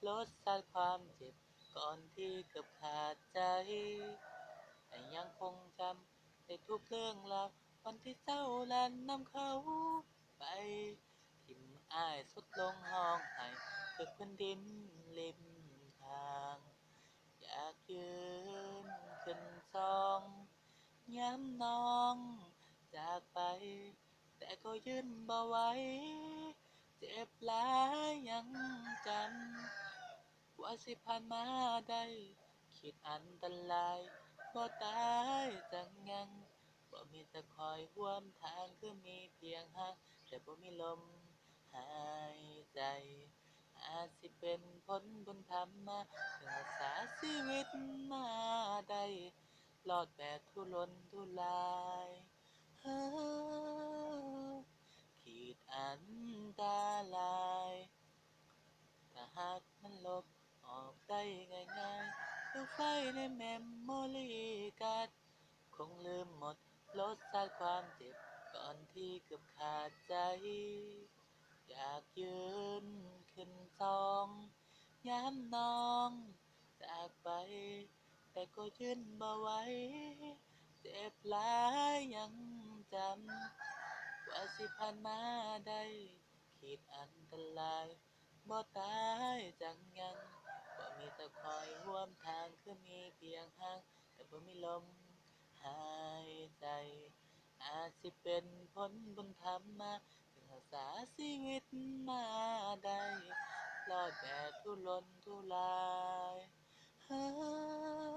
ລົດຊາດຄວາມເຈັບ ກ່ອນທີ່ເກືອບຂາດໃຈ ແຕ່ຍັງຄົງຈຳໄດ້ທຸກເລື່ອງລາວ ວັນທີ່ເຈົ້າລັນນຳເຂົາໄປ ຖິ້ມອ້າຍສົດລົງຮ້ອງໄຫ້ ເກີກພື້ນດິນລິມທາງ ຢາກຢືນຂຶ້ນສ່ອງ ຍາມນ້ອງຈາກໄປ ແຕ່ກໍຢືນບໍ່ໄຫວ ເຈັບຫຼາຍຍັງຈຳ ກວ່າຊິຜ່ານມາໄດ້ ຄິດອັນຕະລາຍ ບໍ່ຕາຍຈັກຫຍັງ ບໍ່ມີແຕ່ຄອຍຮ່ວມທາງ ຄືມີພຽງຮ່າງ ແຕ່ບໍ່ມີລົມຫາຍໃຈ ອາດຊິເປັນຜົນບຸນທຳມາ ຈຶ່ງຮັກສາຊີວິດມາໄດ້ ລອດແບບທຸລົນທຸລາຍ ເຮີ ຂີດອັນຕະລາຍ ຖ້າຫາກມັນລົບອອກໄດ້ງ່າຍໆ ຄືໄຟໃນເມມໂມຣີກາດ ຄົງລືມໝົດລົດຊາດຄວາມເຈັບ ກ່ອນທີ່ເກືອບຂາດໃຈ ຢາກຢືນຂຶ້ນສ່ອງ ຍາມນ້ອງຈາກໄປ ແຕ່ກໍຢືນບໍ່ໄຫວ ເຈັບຫຼາຍຍັງຈຳ ກວ່າຊິຜ່ານມາໄດ້ ຂີດອັນຕະລາຍ ບໍ່ຕາຍຈັກຫຍັງ ບໍ່ມີແຕ່ຄອຍຮ່ວມທາງ ຄືມີພຽງຮ່າງ ແຕ່ບໍ່ມີລົມຫາຍໃຈ ອາດຊິເປັນຜົນບຸນທຳມາ ຈຶ່ງຮັກສາຊີວິດມາໄດ້ ລອດແບບທຸລົນທຸລາຍ ເຮີ.